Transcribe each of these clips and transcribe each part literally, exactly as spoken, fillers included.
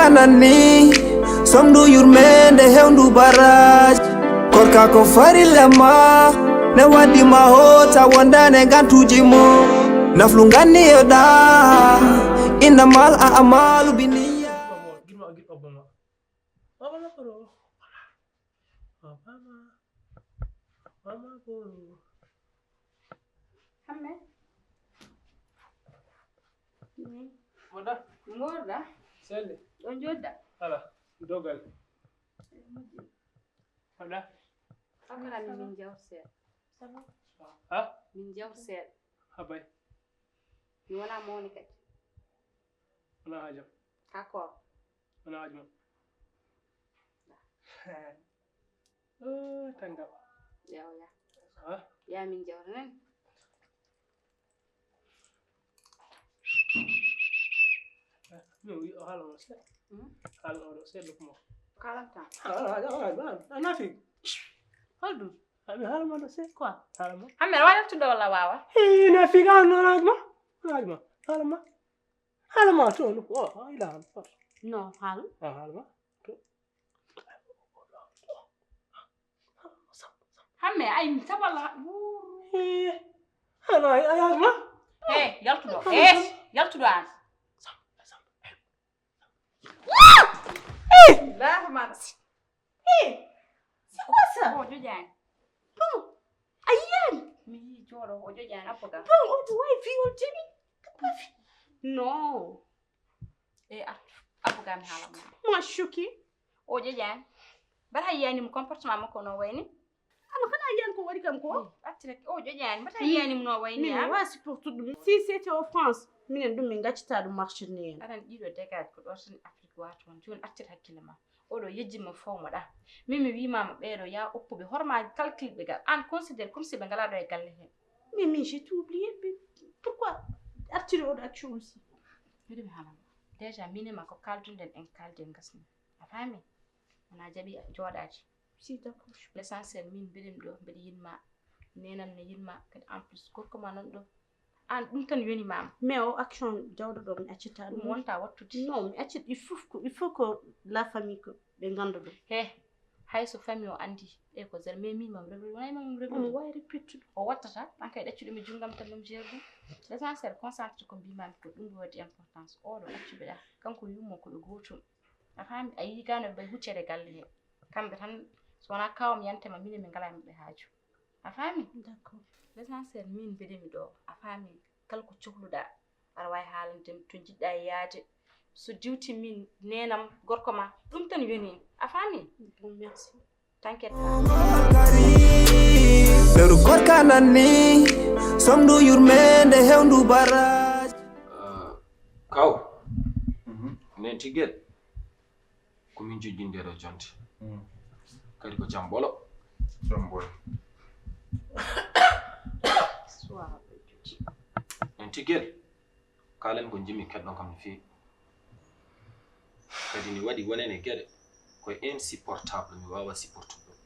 Nanni, somdu yurmende hewndu baraji. Korka ko farilla ma, ne waddi ma hota wondane gantuji mo. Naflu ganni yoda, innamal a'malu binniya. Hamme. Moɗa? Ngoorɗa? Selli. Ɗo njoɗɗa? Ala, dogal. Moƴƴi. Moɗa? Hakkana min, min jawta seeɗa. Ha? Min jawta seeɗa. Habay. Mi wona mawni kadi. Wona haajam. D'accord. Wona haaju ma. Oh, tanga. Yaw, ya. Ha? Ya min jawta nan. Min wi o haala o seeɗa. Hmm? Haala o seeɗa ko mo. Kalanta. Haala, haala, haala, haala. Ana fi. Holɗum? Ami haala ma ɗo seeɗa quoi. Haala ma. Hamme, a waɗa tuɗɗo walla wawa? Eh, na fi ga no haala ma. Haala ma. Haala ma. Haala ma to no. Oh, ila haala. No, haala. Ah, haala ma. To. Hamme, ay, mi taballa. Eh. Haala, ay, ay, haala ma. Hey, yaltuɗo. Eh, yaltuɗo an. Hey! Hey! C'est quoi ça? Oh, joƴaani. Bon, a yiyaani? Mi yii jooɗo, o joƴaani, appo ga. Bon, on doit violder mi. Non. E, appo ga mi haala mo. Moi, je suis choquée. O joƴaani. Bara a yiyaani mo comportement makko no wayni? Ano kana yiyan ko waɗi kam ko? Atti rek, o joƴaani. Mbata yiyaani mo no wayni? Min wa supportude ɗum. Si c'était en France, minen ɗum min gaccata ɗum marché ni en. Aɗan ɗiɗo dégage ko ɗo tan Afrique wata on. Jooni accir hakkille ma. Oɗo yejjima fow mo ɗa. Min mi wiima mo ɓeeɗo ya oppuɓe horma calcul ɓe gal. An considère comme si ɓe ngala ɗo e galle he. Mais, mais j'ai tout oublié. Mais pourquoi artiri oɗo accu aussi? Miɗo mi haala ma. Déjà min e ma ko kalduɗen en kaldi en gasni. A faami? Wona jaɓi jooɗaade. Si, d'accord. L'essentiel min mbeɗen ɗo, mbeɗa yiɗma. Nenam ne yiɗma kadi en plus gorko ma nan ɗo. An ɗum tan yoni ma. Mais o action jawɗo ɗo mi accita ɗum. Ɗum wonta wattude. Non, mi accit il faut que il faut que la famille que ɓe ngannda ɗum. He, hay so famille o anndi e ko zer mais min mam rewre wona mam rewre. Omo wawi répétude. O wattata an kay ɗaccuɗo mi junngam tan ɗum jeer ɗum. L'essentiel concentré ko mbimami ko ɗum ɗo waɗi importance oɗo accuɓe ɗa kanko yummo ko ɓe gotum. A faami a yii gano ɓe huccere galle he kamɓe tan so wona kawam yantema minen min ngala e maɓɓe haaju. A faami? D'accord. L'essentiel min mbeɗemi ɗo a faami kala ko cohluɗa aɗa wawi haalande mi to jiɗɗa yaade so diwti min nenam gorko ma ɗum tan yoni a faami? Bon, merci. T'inquiète pas. Lewru korka nanni somdu yurmende hewndu baraji. Kaw nen tigel ko min jojjindeɗo jonte kadi ko jam ɓolo. Jam ɓolo. En tigel kalen ko jimi keɗɗon kam no feewi kadi ni waɗi wonen e geɗe ko insupportable mi wawa supportude ɗum.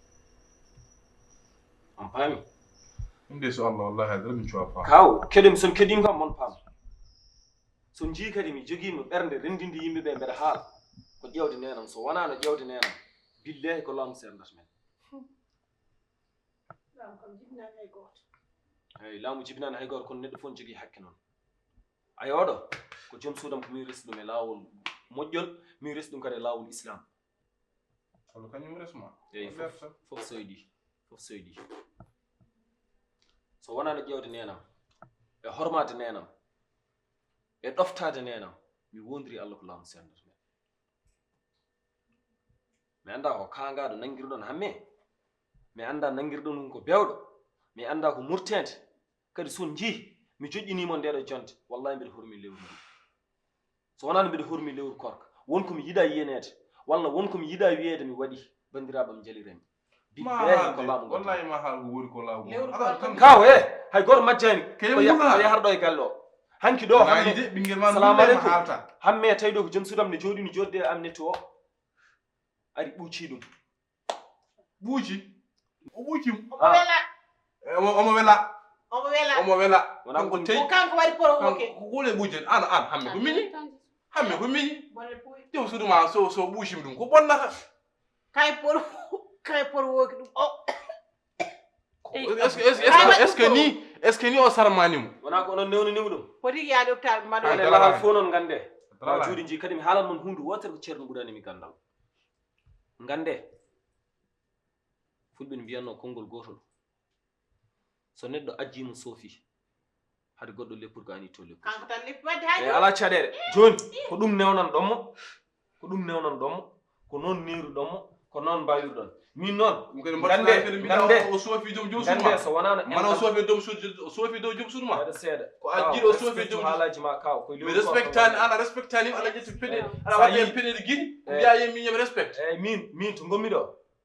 On paami? Ɗum de so Allah wallahi haydara min cuwa faam. Kaw keɗomi son keɗima kam mon paam. So njii kadi mi jogiima ɓernde renndinde yimɓe ɓe mbeɗa haala ko ƴeewde neenam so wonaano ƴeewde neenam billahi ko laamu seerndat men. Laamu kam jibinaani hay gooto. Eyi laamu jibinaani hay gooto kono neɗɗo fof ne jogii hakke noon. Ayo oɗo ko joom suudam ko min resi ɗum e laawol moƴƴol min resi ɗum kadi e laawol islam. Kono kañum resma. Eyi fof soydi fof soydi. So wonaano ƴeewde neenam e hormaade neenam e ɗoftaade neenam mi wondiri Allah ko laamu seerndat men. Mi annda ko kaangaaɗo nanngirɗon hamme. Mi annda nanngirɗon ɗum ko bewɗo. Mi annda ko murteende. Kadi so on njii mi joƴƴinii mon ndeeɗo jonte wallahi mbiɗa hormi lewru ndi. So wonaano mbiɗa hormi lewru korka won ko mi yiɗa yiyeneede walla won ko mi yiɗa wiyeede mi waɗi banndiraaɓe am njalirani. Billahi ko laamu ngu wallahi ma haal ko woni ko laamu ngu. Kaw e hay gooto majjaani ko yaharɗo e galle o. Hanki ɗo hamme salamu aleykum hamme tawi ɗo ko joom suudam ne jooɗi no jooɗde e am netti o. Ari ɓuuci ɗum. Ɓuuci. O ɓuuci. Omo wela. Omo wela. Omo wela. Omo wela. Wona ko tey. Ko kanko waɗi provoqué. Ko gole ɓuuji en an an hamme ko mini. Hamme ko miñi. Bolle puuɗi. Joom suudu ma so so ɓuusima ɗum ko bonnata. Kay por kay por wooki ɗum. O. Est-ce que est-ce que est-ce que ni est-ce que ni o sarmani mo? Wona ko onon newnanimo ɗum. Poti yaade hôpital mbaɗo. Ah, Ene dara lahal waay. Fof noon ngande. Dara Ma waay. Juuɗe nji kadi mi haalan mon huunde wootere ko ceerno ɓurani mi ganndal. Ngande. Fulɓe no mbiyatno konngol gootol. So neɗɗo ajjii mo soofi. Hade goɗɗo leppol ko an itto leppol. Kanko tan leppi wadde E hay. Alaa caɗeele. Jooni ko ɗum newnan ɗon mo. Ko ɗum newnan ɗon mo. Ko noon neeru ɗon mo. Ko noon mbaawir ɗon. Min noon. Ɗum kadi Ngande, mbaɗa kadi mbiɗa ngande. O soofi joom joom suudu Ngande ma. So wonano Mana o enɗam. Soofi joom suudu o soofi dow joom suudu ma. Seeɗa seeɗa. Ko addiɗo o soofi joom suudu. Haalaji ma kaw. Ko Mi respectani an a respectani mo aɗa ƴetti peɗeeli aɗa waɗi hen peɗeeli giɗi mbiya yen miñam respect. Eyyi min min to ngonmi ɗo.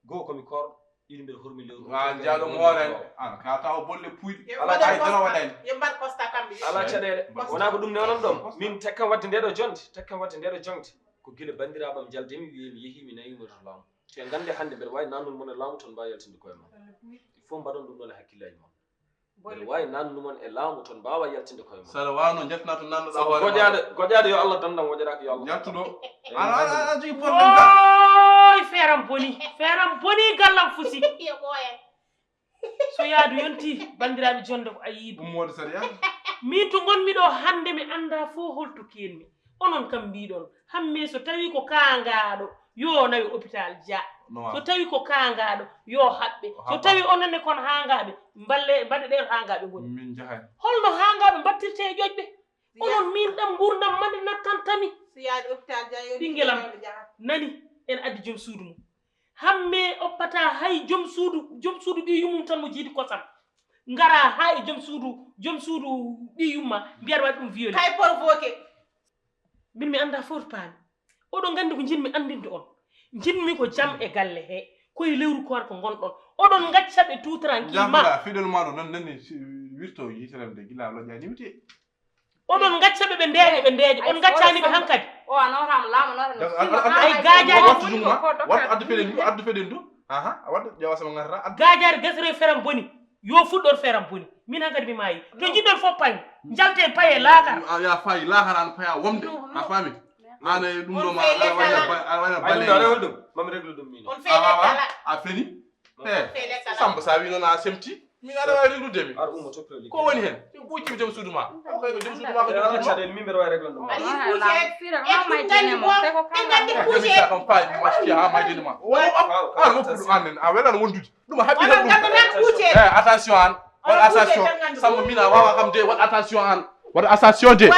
Goo komi korɗo. Ɗiɗi mbeɗa hormi lewru. Ma jaaɗo mo hoore an ka tawa bolle puyɗe. Ala Ay dara waɗani. Yo mbaɗ constat kamɓe. Ala caɗeele. Wona ko ɗum newnan ɗon. Min tekkan wadde ndeɗo jonde. Tekkan wadde ndeɗo jonde. Ko gila banndiraaɓe am njaldi mi wiyi mi yehi mi nawima to laamu. Te ngande hannde mbeɗa waawi nannude mon e laamu toon mbawa yaltinde koye mon. Il faut mbaɗon ɗum ɗon e hakkillaji mon. Mbeɗa waawi nannude mon e laamu toon mbawa yaltinde koye mon. Saɗa wawno jaltina to nannoɗa Sabu hoore goƴaade goƴaade yo Allah dandam woƴataake yo Allah. Jaltuɗo. Eh, Ana ana ana jogii problème. Oy feram boni, feram boni gallam fusi. Yo ɓooya. So yaadu yonti banndiraaɓe jonde ko ayibu. Ummoode saɗa yaha. Min to ngonmi ɗo hannde mi annda fof holto kenmi. Onon kam mbiɗon hamme so tawi ko kaangaɗo yo nawe hôpital ja. So tawi ko kaangaɗo yo haɓɓe. So tawi onon e kon haangaɓe mballe mbaɗe ɗen haangaɓe ngoni. Min jahani. Holno haangaɓe mbattirte e ƴoƴɓe? Onon min ɗam ngurdam mande nattantami. So yaade hôpital ja yo Ɓinngel am nani en addi joom suudu mum. Hamme oppata hay joom suudu joom suudu ɓiyyum mum tan mo jiidi kosam. Ngara ha e joom suudu joom suudu ɓiyyum ma mbiyat waɗi ɗum violé. Kay provoqué. Min mi annda fawto paami. Oɗon nganndi ko njiɗmi anndinde on. Njiɗmi ko jam e galle he. Koye lewru koor ko ngonɗon. Oɗon ngacca ɓe tout tranquillement. Jafoɗa fidel ma ɗo nan nani wirto yitere am de gila loƴa nimte. Oɗon ngacca ɓe ɓe ndeeƴa ɓe ndeeƴa on ngaccaani ɓe hankadi. O a nootama laamu noota no Ay gaajaani. Wattu addu feɗen du. Aha, waddu ƴewa sama ngarata addu. Gaajaari gasre feram boni. Yo fuɗɗor feram boni. Min hankadi mi maayi. To njiɗɗon fof pañ. Njalte paye laakara. Ya fayi laakara an paya womde. A faami? An e ɗum ɗo ma aɗa waɗa bale. Ɗum ɗo rewol ɗum. Mami réglu ɗum min. On feele kala. A feni? Eh, Samba sa wi noon a semti. Min aɗa wawi reglude mi. Ko woni hen? Kuccimi joom suudu ma. Ko joom suudu ma ko joom suudu ma. Min mbeɗa wawi reglude ɗum. Aɗa yiɗi kuuceede. E ɗum nganndi mo. Ɓe nganndi kuuceede. Kam payi mi matti ha maydini ma. Aɗa woppu ɗum an nen a welan wondude. Ɗum haɓɓi tan ɗum. Eh, attention an. Waɗ attention. Samba min a wawa kam de waɗ attention an. Waɗ attention de. Waɗ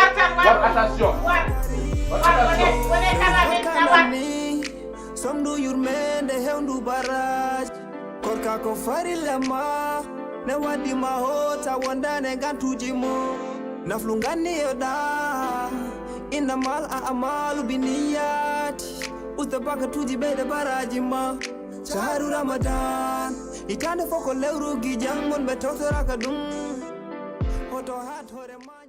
attention. Waɗ attention. Somdu yurmende hewndu baraji. Korka ko farilla ma. Ne waddi ma hota wondane gantuji mo. Naflu ganni yoɗa. Innamal a amalu biniyati. Usta bakatuji ɓeyde baraji ma. Shahru Ramadan. Itande foko lewru gijang mon ɓe tawtoraka ɗum. Hoto hat hoore ma.